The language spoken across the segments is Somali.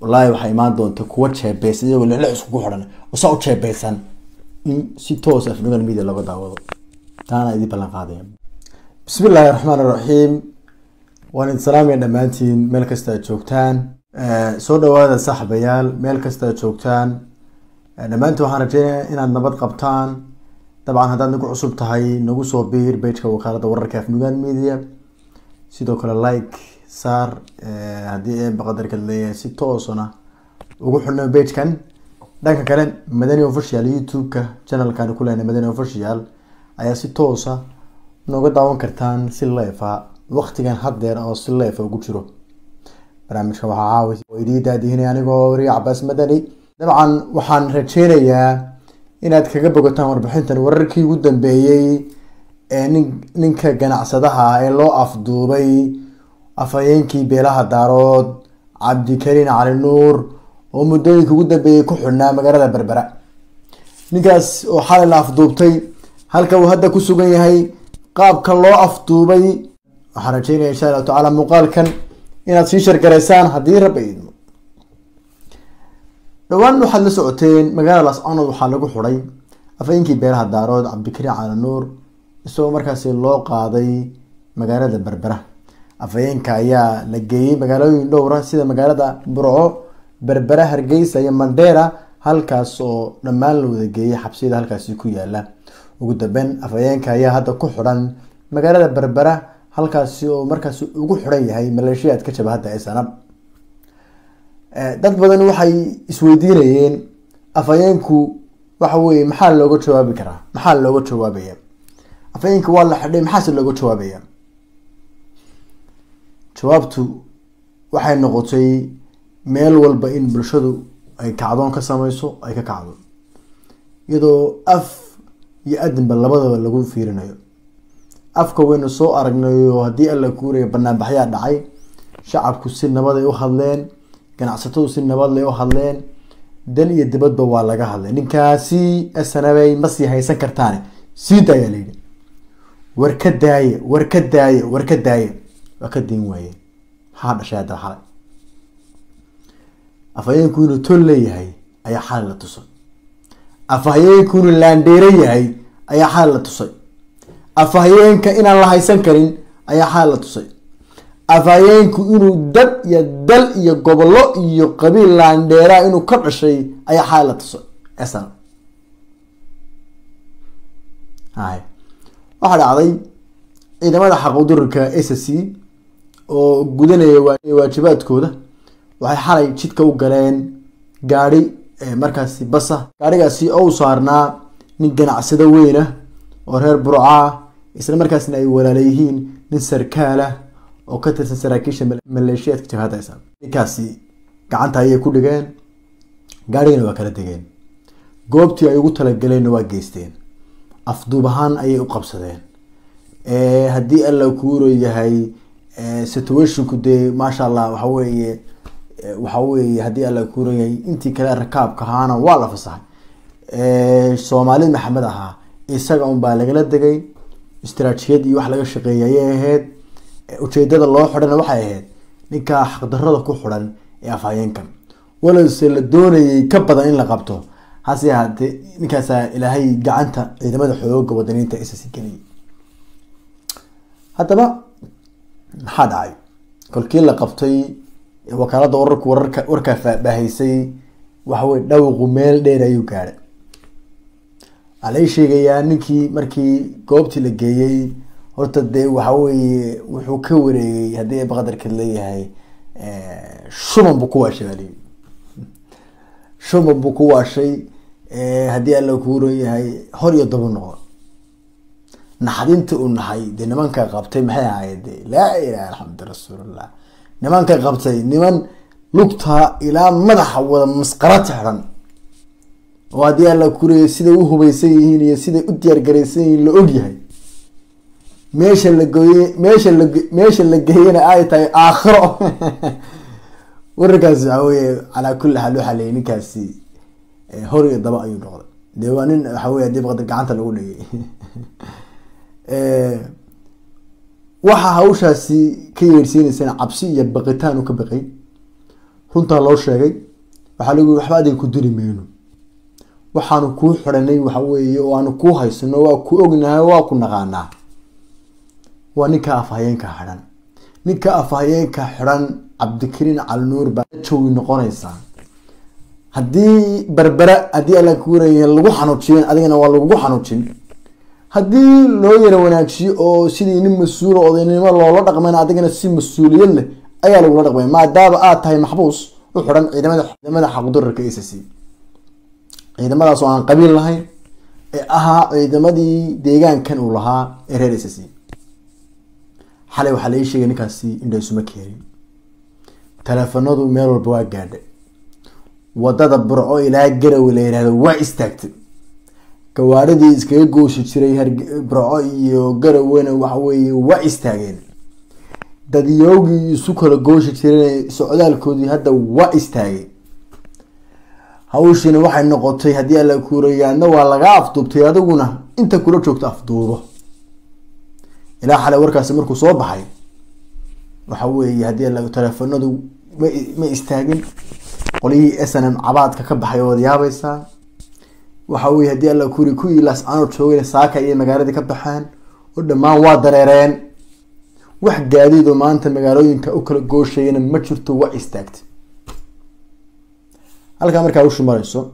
Wallaahi waxaa imaan doonta kuwa jeebeysan, iyagoo lixlix iskugu xidhan oo saa u jeebeysan, in si toos Afnugaal Media looga daawado. Taana idin ballan qaadaya. Bismi illaahi raxmaan iraxiim. Waan idin salaamaya dhammaantiin meel kasta aad joogtaan. Soo dhawaada saaxiibayaal, meel kasta aad joogtaan dhammaantiin. Waxaan rajeynaya inaad nabad qabtaan. Dabcan haddaad nagu cusub tahay, nagu soo biir pageka wakaalada wararka Afnugaal Media. Sidoo kale like saar haddii Eeba qadarka leeyahay, si toosana ugu xidhno pagekan. Dhanka kale, Madani Official YouTube-ka channelkan ku leenahay, Madani Official, ayaa si toosa nooga daawan kartaan si live ah waqtigan haddeer oo si live ugu jiro barnaamijka. Waxaa caawi oo idiin daadihinay anigoo wariye Cabaas Madani. Dabcan waxaan rajeynayaa inaad kaga bogataan warbixintan wararkii ugu dambeeyey ee ninka ganacsadaha ah ee loo afduubay afhayeenkii beelaha Daarood Cabdikariin Cali Nuur, oo muddooyinka ugu dambeeyey ku xidhnaa magaalada Berbera. Ninkaas oo xalay la afduubtay, halka uu hadda ku sugan yahay, qaabka loo afduubay, waxaan rajeynaya insha Allahu tacaala muuqaalkan inaad sii shargaraysaan haddii Rabba idmo. Dhowaan waxaad la socoteen magaalada Laascanood waxaa lagu xidhay afhayeenkii beelaha Daarood Cabdikariin Cali Nuur, isagoo markaasi loo qaaday magaalada Berbera. Afhayeenka ayaa la geeyey magaalooyin dhowra sida magaalada Burco, Berbera, Hargeysa iyo Mandheera, halkaas oo dhammaan la wada geeyey xabsiyada halkaasi ku yaala. Ugu dambeyn afhayeenka ayaa hadda ku xidhan magaalada Berbera, halkaasi oo markaasi ugu xidhan yahay maleeshiyaadka jabhadda ee Sanab. Dad badan waxay isweydiinayeen afhayeenku waxa weye maxaa looga jawaabi karaa, maxaa looga jawaabaya? Afhayeenka waa la xidhay, maxaase looga jawaabaya? Jawaabtu waxay noqotay meel walba in bulshadu ay kacdoon ka sameyso, ay ka kacdo, iyadoo af iyo adinba labadaba lagu fiirinayo. Afka waynu soo aragnayo, haddii Alla kuuraya banaanbaxyaa dhacay, shacabku si nabad ay u hadleen, ganacsatadu si nabad lay u hadleen, dal iyo dibadba waa laga hadlay. Ninkaasi asanabay ma sii haysan kartaane, sii daayaa layidhi. War ka daaye, war ka daaye, war ka daaye, waa ka dayn waayeen. Maxaa dhashay haddaba? Xalay afhayeenku inuu tol leeyahay ayaa xalay la tusay. Afhayeenku inuu laandheero yahay ayaa xalay la tusay. Afhayeenka inaan la haysan karin ayaa xalay la tusay. Afhayeenku inuu dad iyo dal iyo gobollo iyo qabiil laandheeraa inuu ka dhashay ayaa xalay la tusay. Sn hay waxaa dhacday ciidamada xaqudurirka SC oo gudanaya waajibaadkooda waxay xalay jidka u galeen gaari markaasi basa, gaarigaasi oo u saarnaa nin ganacsado weyna oo reer Burcaa, isla markaasna ay walaala yihiin nin sarkaalah oo ka tirsan saraakiisha maleeshiyaadka jabhadda Islam. Ninkaasi gacanta ayay ku dhigeen, gaarigana waa kala degeen, goobtii ay ugu talagaleenna waa geysteen, afduub ahaan ayay u qabsadeen. Haddii Alla kuuro yahay situationku dee maasha Allah, waxa weeye waxa weeye haddii Alla kuuro yahay intii kale rakaabka ahaana waa la fasaxay, Soomaalid Maxamed ahaa isaga un baa lagala degay. Istaraatijiyad iyo wax laga shaqeeyay ayay ahayd. Ujeedada loo xidhana waxay ahayd ninkaa xaqdarada ku xidhan ee afhayeenkan, walowse la doonayay ka badan in la qabto, hase ahaatee ninkaasaa Ilaahay gacanta ciidamada xooga wadaniinta SC geliyay. Haddaba maxaa dhacay kolkii la qabtay? Wakaalada wararku wararka warkaa faahbaahaysay. Waxa weye dhawqu meel dheer ayuu gaadhay. Waxaa lai sheegayaa ninkii markii goobtii la geeyey horta dee waxa weeye wuxuu ka wareegay, haddii Eeba qadarkeed leeyahay, shuban buu ku waashay baa layihi, shuban buu ku waashay. Haddii Alla kuuran yahay hor iyo daba noqdo naxdinta uu naxay. Dee nimanka qabtay maxay ahayd? De laa ilaha alxamdu rasuulillah, nimanka qabtay niman lugta ilaa madaxa wada masqarad xidhan oo haddii Alla kureeyay siday u hubaysan yihiin iyo siday u diyaargaraysan yihiin la og yahay, meesha la gooye, meesha la geeyena ay tahay aakhiro. Wararkaasi waxa weye calaa kulli xaal waxaa leeyay ninkaasi hor iyo daba ayuu noqday. Dee waa nin waxa wey hadii qadar gacanta lagu dhigay. Waxaa hawshaasi ka yeersiineysana cabsi iyo baqitaan u ka baqay. Runtaa loo sheegay, waxaa lagu yiri waxba adiga ku diri mayno, waxaanu kuu xidhanay waxa weeye oo aanu kuu haysano, waa ku ognahay, waa ku naqaanaa, waa ninka afhayeenka xidhan. Ninka afhayeenka xidhan Cabdikariin Calinuur baa jawi noqonaysaa. Haddii Berbera haddii Alla kuuraya lagu xanuujiyen, adigana waa lagugu xanuujin. Haddii loo yara wanaajiyo oo sidii nin mas-uula odaynimo loola dhaqmayna, adigana si mas-uuliyad leh ayaa lagula dhaqmay, maadaama aad tahay maxbuus u xidhan ciidamada xaqdurarka SSC, ciidamadaas oo aan qabiil lahayn ee ahaa ciidamadii deegaankan uu lahaa ee reer SSC. Xalay waxaa la ii sheegay ninkaasi indha isuma keenin, taleefanadu meel walba waa gaadhay, wadada Burco ilaa Garowe la yihahdo waa istaagtay, gawaaridii iskaga gooshi jiray Burco iyo Garowena waxa weeye waa istaageen, dadyoogii isu kala gooshi jireen socdaalkoodii hadda waa istaagay. Hawshiina waxay noqotay haddii Alla kuurayaadna waa laga afduubtay, adiguna inta kula joogto afduubo. Ilaa xalay warkaasi markuu soo baxay waxa weeye haddii alla taleefanadu ma istaagin, qolyihii SNM cabaadka ka baxay ood yaabaysaa. Waxa weye haddii Alla kuri kuwii Laascaanood joogayna saaka iyo magaaladii ka baxeen oo dhammaan waa dareereen, wax gaadiid oo maanta magaalooyinka u kala gooshayana ma jirto, waa istaagtay. Halkaa markaa hawshu marayso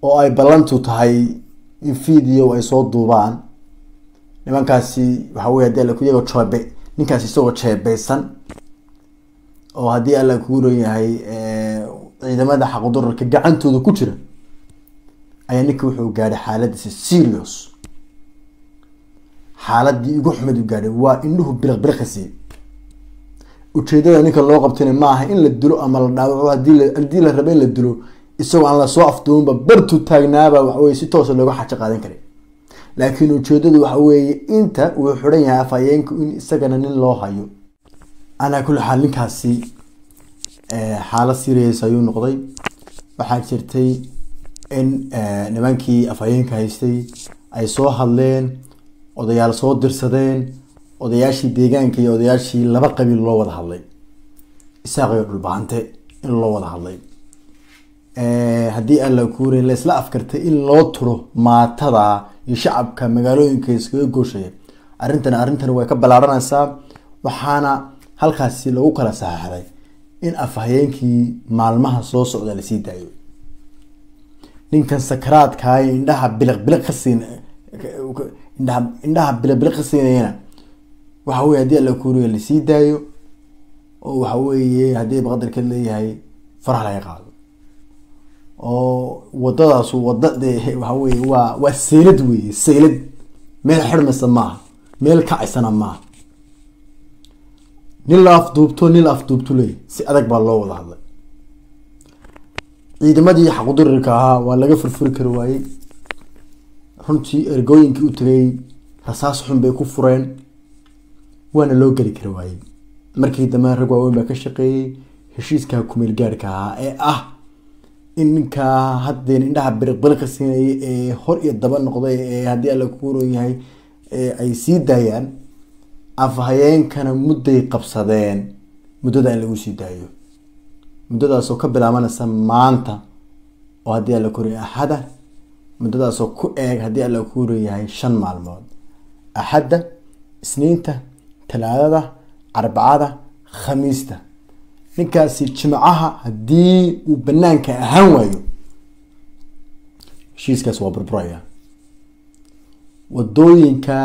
oo ay ballantu tahay in video ay soo duubaan nimankaasi, waxa weye haddii Alla ku iyagoo jeebe ninkaasi isagoo jeebeysan oo haddii Alla kugu ron yahay ciidamada xaqdurarka gacantooda ku jira, ayaa ninka wuxuu gaadhay xaaladiisa serious, xaaladii ugu xumed u gaadhay, waa indhuhu biriq biriqasi. Ujeedada ninka loo qabtayna ma aha in la dilo ama la dhaawaco. Haddii la rabo in la dilo isagoo aan lasoo afduuminba bartu taagnaaba waxaweye si toosa looga xajo qaadan karay, laakiin ujeedadu waxa weeye inta uu xidhan yahay afhayeenku in isagana nin loo hayo. Calaa kulli xaal ninkaasi xaalad serious ayuu noqday. Waxaa jirtay in nimankii afhayeenka haystay ay soo hadleen, odayaal soo dirsadeen, odayaashii deegaanka iyo odayaashii laba qabiil loo wada hadlay, Isaaq iyo Dhulbahante in loo wada hadlay, haddii Alla kuuray la isla afkartay in loo turo maatada iyo shacabka magaalooyinka iskaga gooshaya. Arrintan way ka ballaaranaysaa, waxaana halkaasi lagu kala saxaxday in afhayeenkii maalmaha soo socda lasii daayo. Ninkan sakaraadkaay indhaha biliq biliq ka siin, indhaha biliq biliq ka siinayana waxa weye haddii Alla kuuriya lasii daayo, oo waxa weeye haddii baqadarka leeyahay farax laga qaado oo wadadaasu wada dee waxa weye waa seylad weeye, seylad meel xidhmaysa maaha, meel kacaysana maaha. Nin la afduubto, nin la afduubto leeyahy, si adag baa loo wada hadlay. Ciidamadii xaqudurirka ahaa waa laga furfuri kari waayey runtii, ergooyinkii u tagay rasaas xun bay ku fureen, waana loo geli kari waayey. Markii dambe rag waaweyn baa ka shaqeeyey heshiiska kumeel gaarhka ahaa ee ah in ninkaa haddeen indhaha biriq biriqa siinaya ee hor iyo daba noqday ee haddii Alla kuuron yahay ay sii daayaan afhayeenkana. Mudday qabsadeen muddada in lagu sii daayo, muddadaasoo ka bilaabanaysa maanta oo haddii Alla kuuron Axada, muddadaasoo ku eeg haddii Alla kuuron yahay 5 maalmood: Axadda, Isniinta, Talaadada, Arbacada, Khamiista. Ninkaasi Jimcaha haddii uu banaanka ahaan waayo, heshiiskaas waa burburaya. Wadooyinka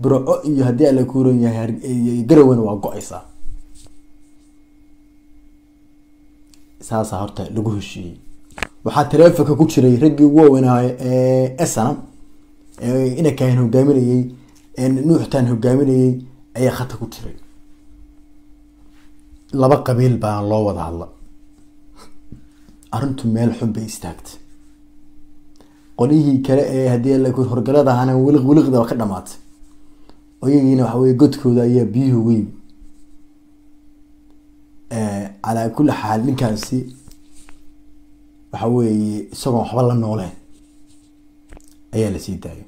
Burco iyo haddii Alla kuuron yahay Garowana waa go-aysaa. Saasaa horta lagu heshiiyey. Waxaa taleefonka ku jiray raggii ugu waaweynaayo ee esana ee inakahan hogaaminayey ee Nuuxtaan hogaaminayey ayaa khata ku jiray. Laba qabiil baa loo wada hadla, arrintu meel xun bay istaagtay. Qolyihii kale ee haddii alla horgalada ahana wiliq wiliqda ka dhamaatay, oo iyagiina waxa weye godkooda ayaa biyuhu ugu yimi. Calaa kulli xaal ninkaasi waxa weeye isagoon waxba la nooleen ayaa lasii daayay.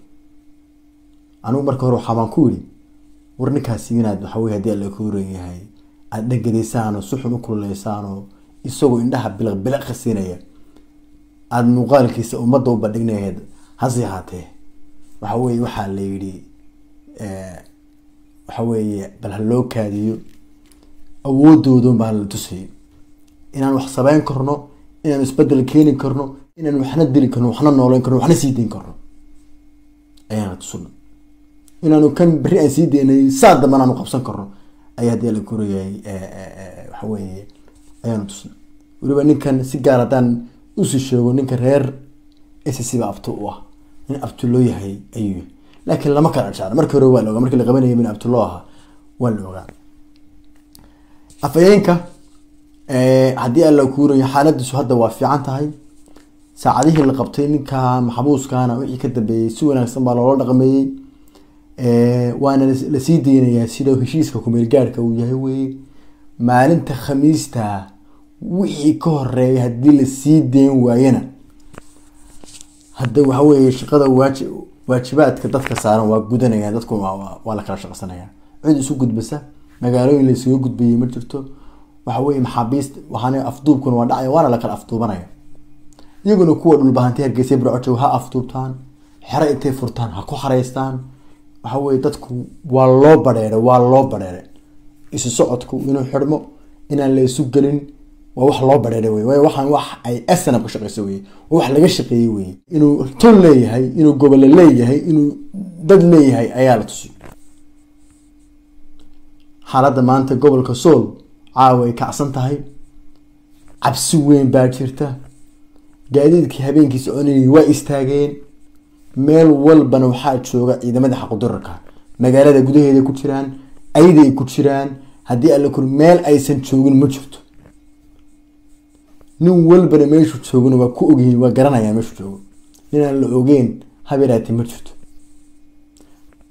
Anigu marka hore waxaa baan ku yidhi war ninkaasi inaad waxa weye haddii Alla ku ran yahay Aada dhangadaysaan oo si xun u kululeysaan oo isagoo indhaha biliq biliq ka siinaya aada muuqaalkiisa ummadda u bandhignayd. Hase ahaatee waxa weye waxaa la yidhi waxa weeye bal ha loo kaadiyo, awoodoodan baa la tusayay inaan wax sameyn karno, inaan isbedel keeni karno, inaan waxna dili karno, waxna nooleyn karno, waxna sii dayn karno ayaana tusuna, inaanu kan berri aan sii daynay saa dambana aanu qabsan karno ayaa haddii la korayay waxa weeye ayaanu tusna. Weliba ninkan si gaar haddaan usii sheego, ninka reer SSC ba abti u ah, nin abti loo yahay ayuu yahay, laakiin lama kala jecla. Markii hore waa la ogaa, markii la qabanayay min abti loo ahaa waa la ogaa. Afhayeenka haddii alla kuurayo xaaladiisu hadda waa fiican tahay. Saacadihii la qabtay ninka maxbuuskana wixii ka dambeeyey si wanaagsan baa loola dhaqmeeyey, waana lasii deynayaa sida heshiiska kumeel gaarhka uu yahay weye. Maalinta Khamiista wixii ka horeeya haddii lasii deyn waayana, hadda waxa weeye shaqada waajibaadka dadka saaran waa gudanayaan, dadku waa la kala shaqsanaya. Cid isu gudbasa magaalooyin la isuga gudbayay ma jirto. Waxa weye maxaabiist waxaana afduubkuna waa dhacaya, waana la kala afduubanaya. Iyaguna kuwa dhulbahantay Hargeysa, Burco jooga ha afduubtaan, xero intay furtaan ha ku xareystaan. Waxa weye dadku waa loo badheeray, waa loo badheeray isu socodku inuu xidhmo, inaan la isu gelin, waa wax loo badheeray wey. Waayo waxaan wax ay SNM ka shaqeyso wey, waa wax laga shaqeeyey wey. Inuu tol leeyahay, inuu gobole leeyahay, inuu dad leeyahay ayaa la tusi. Xaaladda maanta gobolka Sool caawa ay kacsan tahay, cabsi weyn baa jirta. Gaadiidkii habeenkii soconayay waa istaageen, meel walbana waxaa jooga ciidamada xaqudararka, magaalada gudaheeda ku jiraan, ayday ku jiraan. Haddii alla kuri meel aysan joogin ma jirto, nin walbana meeshuu joogana waa ku ogyihiin, waa garanayaa meeshuu joogo. Inaan la ogeyn habeeraati ma jirto.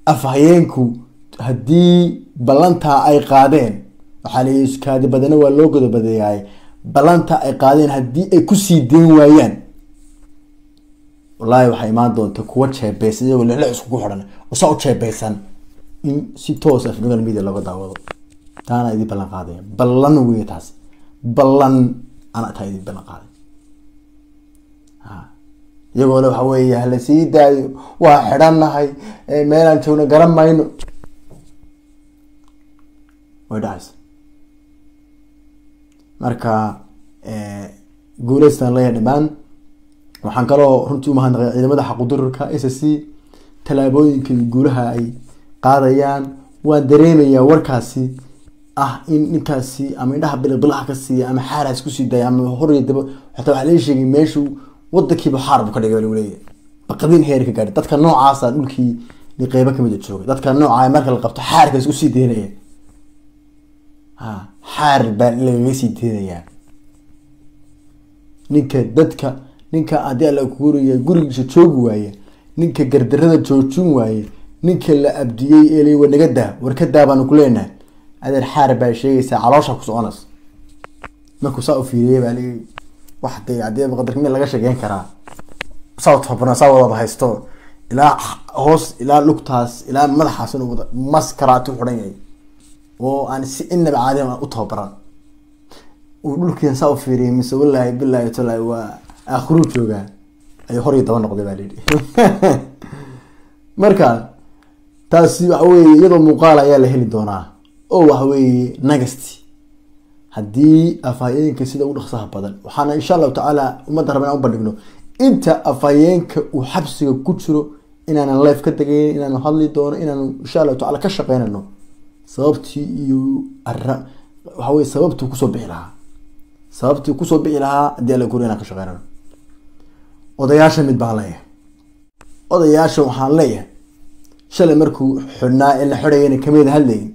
Afhayeenku haddii ballantaa ay qaadeen, waxaa la yidhi kaadi badana waa loo godobadeeyaay, ballantaa ay qaadeen haddii ay kusii deyn waayaan, wallaahi waxaa imaan doonta kuwa jeebeysan iyagoo lixlix iskugu xidhan oo saa u jeebeysan in si toos Afnugal Media looga daawado. Taana idin ballan qaadaya, ballan wey taas, ballan ana taa idin ballan qaaday. Ha iyagoo le waxa weeye hala sii daayo, waa xidhannahay, meelaan joogno garan mayno, way dhacaysa. Marka guuleystaan leeyahay dhammaan. Waxaan kaloo runtii umahadnaqay ciidamada xaqudararka SSC tallaabooyinka iyo guulaha ay qaadayaan. Waan dareemayaa warkaasi ah in ninkaasi ama indhaha biliqbilaha ka siiya ama xaaraas kusii daaya ama hor iyo daba, xataa waxaa laga sheegay meeshuu wadankiiba xaar buu ka dhigay baa lagu leeyahay, baqadiin heer ka gaadhay. Dadka noocaasa dhulkii qeybo kamid a joogay, dadka noocaa marka la qabto xaarka isku sii deynaya, ha xaar baa lagaga sii deynayaa ninka dadka. Ninka haddii alla kuuraya gurigiisa joogi waaye, ninka gardarada joojin waaye, ninka la abdiyey ee la war naga daa, war ka daa baanu ku leenahay, adeer xaar baa sheegaysaa, caloosha ku soconaysa. Markuu saa u fiiriyey baa lii wax dee haddii qadarka meel laga sheekeyn karaa, saa toobana saa wada haysto ilaa hoos ilaa lugtaas ilaa madaxaas inuu wada maskaraati u xidhan yahay oo aan si inaba caadi u tababaran, uu dhulkiina saa u fiiriyey, mise wallaahi bilaahi talaahi waa aakhiruu joogaa, ayuu hor iyo daba noqday baa layidhi. Marka taasi waxa weeye iyadoo muuqaal ayaa la heli doonaa oo waxa weeye next haddii afhayeenka sida ugu dhaqsaha badan. Waxaana insha allahu tacaala ummadda raba inaan u bandhigno inta afhayeenka uu xabsiga ku jiro inaanan life ka tegayn, inaanu hadli doono, inaanu insha allahu tacala ka shaqeynano sababtii iyo waxa weye sababtuu kusoo bixi lahaa, sababtii kusoo bixi lahaa haddii alla kuri inaan ka shaqeynano. Odayaasha mid baan leeyahay, odayaasha waxaan leeyahay shalay markuu xidhnaa ee la xidhayana kamida hadlayn,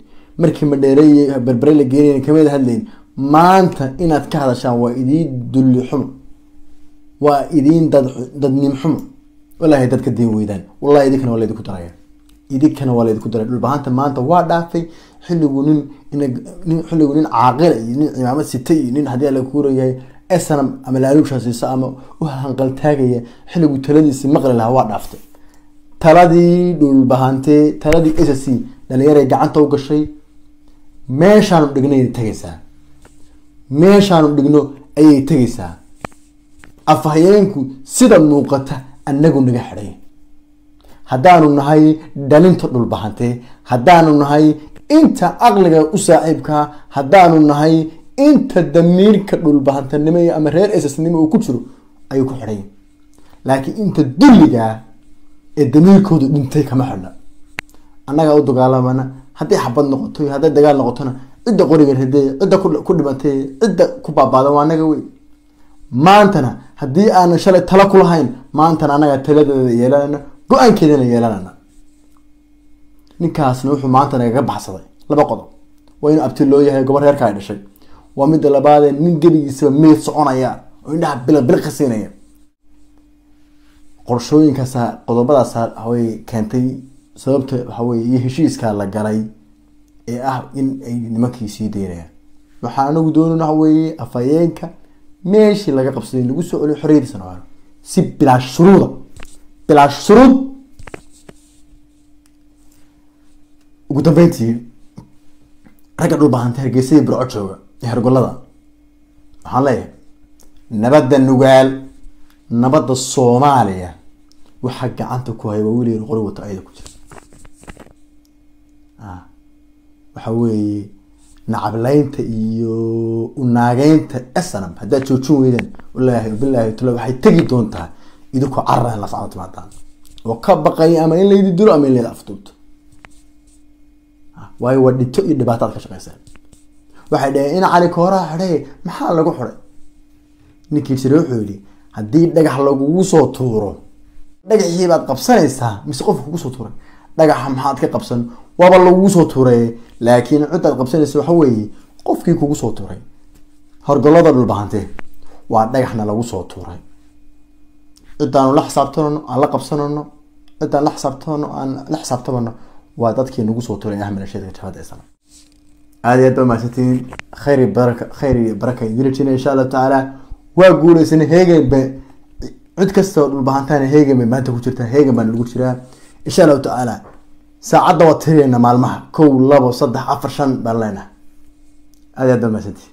markii Madheereye Berbere la geenayna kamida hadlayn, maanta inaad ka hadashaan waa idiin dulli xumo, waa idiin dad dadnim xumo. Wallahi dad ka deen weydaan, wallahi idinkana waa laydinku daraya, idinkana waa laydinku daraya. Dhulbahanta maanta waa dhaafay xilligu nin nin xilligu nin caaqila iyo nin cimaamad sitay iyo nin haddii alla kuurayahay snm ama laaluusha siisa ama u hanqaltaagaya, xilligu taladiisi maqli lahaa waa dhaaftay. Taladii dhulbahante, taladii SSC dhalinyaray gacanta u gashay. Meeshaanu dhignay tagaysaa, meeshaanu dhigno ayay tegaysaa. Afhayeenku sida muuqata annagu naga xidhay, haddaanu nahay dhalinta Dhulbahante, haddaanu nahay inta aqliga u saaxiibkaa, haddaanu nahay inta damiirka dhulbahantanimo ama reer esasnimo uu ku jiro ayuu ku xidhay. Laakiin inta dulligaa ee damiirkoodu dhintay kama xidhna. Annagaa u dagaalamana, hadday xabad noqoto iyo hadday dagaal noqotona, cidda qoriga riday, cidda ku dhimatay, cidda ku baabaadan waa annaga wey. Maantana haddii aanan shalay talo ku lahayn, maantana annagaa taladeeda yeelanayna, go-aankeedana yeelanayna. Ninkaasna wuxuu maanta nagaga baxsaday laba qodob: waa inuu abti loo yahay gobor reerka ay dhashay, waa midda labaadee nin gebigiisaba meyd soconaya oo indhaha biliq biliq ka siinaya. Qorshooyinkaasa, qodobadaasa waxawey keentay sababta waxaweye iyo heshiiskaa la galay ee ah in ay nimankii sii daynayaan. Waxaan anagu doonayna waxa weeye afhayeenka meeshii laga qabsaday in lagu soo celiyo, xorriyadiisana waano si bilaa shuruuda, bilaa shuruud. Ugu dambeyntii, ragga Dhulbahanta Hargeysa iyo Burco jooga ee hergolada waxaan leeyahay: nabadda Nugaal, nabadda Soomaaliya waxaa gacanta ku haya waa wiil yar qori wata ayada ku jira. Waxa weeye nacablaynta iyo unaageynta SNM haddaad joojin weydaan, wallaahi bilaahi tala, waxay tegi doontaa idinkoo carara in la socdo timaadaan oo ka baqaya ama in laydi dilo ama in laydi afduubto, waayo waa dhito iyo dhibaato aad ka shaqeysaan. Waxay dhaheen in Cali Kooraha xidhay, maxaa lagu xidhay? Ninkii jira wuxuu yidhi: haddii dhagax lagugu soo tuuro, dhagaxii baad qabsanaysaa mise qofka kugu soo tuuray dhagaxa maxaad ka qabsan? Waaba lagugu soo tuuray, laakiin cidaad qabsanaysa waxa weeye qofkii kugu soo tuuray. Horgolada Dhulbahante waa dhagaxna lagu soo tuuray. Cidaanu la xisaabtanano aan la qabsanano, ciddaan la xisaabtanano aan la xisaabtamano waa dadkii nagu soo tuuray ahmed asheedka jabhadda islam. Aad iyo aad baa mahadsantihiin. Khayr iyo baraka, khayr iyo baraka idin rajinaya insha Allahu tacaala. Waa guuleysanay, heegan ba cid kastoo Dhulbahantaana heegan bay maanta ku jirtaa, heegan baan lagu jiraa insha Allahu tacaala. Saacadda waa tiriyayna maalmaha, 1, 2, 3, 4, 5 baan leenahay. Aad iyo aad baa mahadsantihiin.